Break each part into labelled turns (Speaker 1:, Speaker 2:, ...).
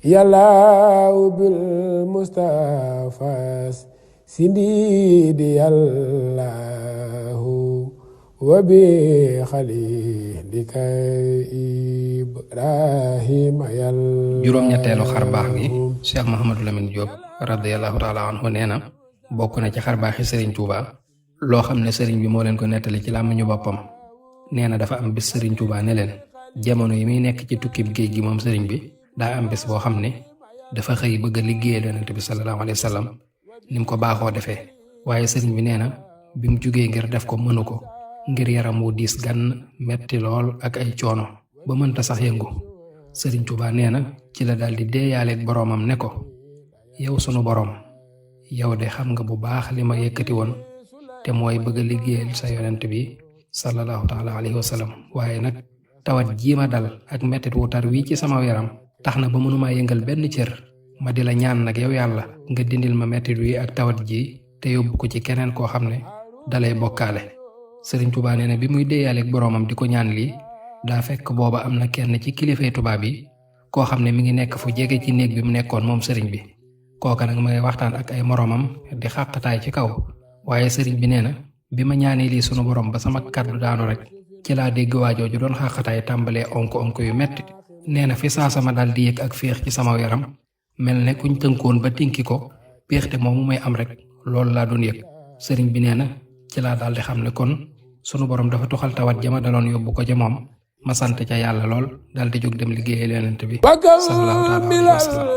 Speaker 1: yàllaaw bil Mustafa sindidi yàllaahu wa bi xalilika Ibrahima yàllaahu.
Speaker 2: juróom-ñetteelu xar baax gi Cheikh Mouhamadou Lamine Diop radiyallahu taala anhu nee na bokk na ci xar baaxi Serigne Touba loo xam ne Serigne bi moo leen ko nettali ci làmmiñu boppam. nee na dafa am bis Serigne Touba ne leen jamono yi muy nekk ci tukkib géej gi moom Serigne bi daa am bis boo xam ne dafa xëy bëgg a liggéeyal yonent bi sallallahu alayhi wa sallam ni mu ko baaxoo defee waaye Serigne bi nee na bi mu jugee ngir def ko mënu ko ngir yaram wu diis gann metti lool ak ay coono ba mënta sax yëngu. Serigne Touba nee na ci la daal di deeyaaleeg boroomam ne ko yow sunu boroom yow de xam nga bu baax li ma yëkkati woon te mooy bëgg a liggéeyal sa yonent bi sallallahu taala alayhi wa sallam waaye nag tawat jii ma dal ak mettit wu tar wii ci sama yaram tax na ba mënumaa yëngal benn cër ma di la ñaan nag yow yàlla nga dindil ma mettit wi ak tawat ji te yóbbu ko ci keneen koo xam ne dalay bokkaale. Serigne Touba nee na bi muy deeyaaleeg boroomam di ko ñaan lii daa fekk booba am na kenn ci kilifay tubaab yi koo xam ne mi ngi nekk fu jege ci néeg bi mu nekkoon moom Serigne bi kooka nag ma ngay waxtaan ak ay moroomam di xàqataay ci kaw waaye Serigne bi nee na bi ma ñaanee lii sunu borom ba sama kàddu daanu rek ci laa dégg waajooju doon xàqataay tàmbalee onk yu metti nee na fi saa sama daal di yëg ak féex ci sama yaram mel ne kuñ tënkoon ba tinki ko péexte moomu may am rek loolu laa doon yëg. Serigne bi nee na ci laa daal di xam ne kon sunu borom dafa tuxal tawat jama daloon yóbbu ko ca moom ma sant ca yàlla lool daal di jóg dem liggéeyal yonent bi sallallahu alayhi wa sallam.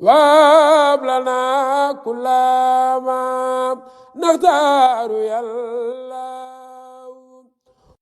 Speaker 1: wablana kullama naxtaaru yàlla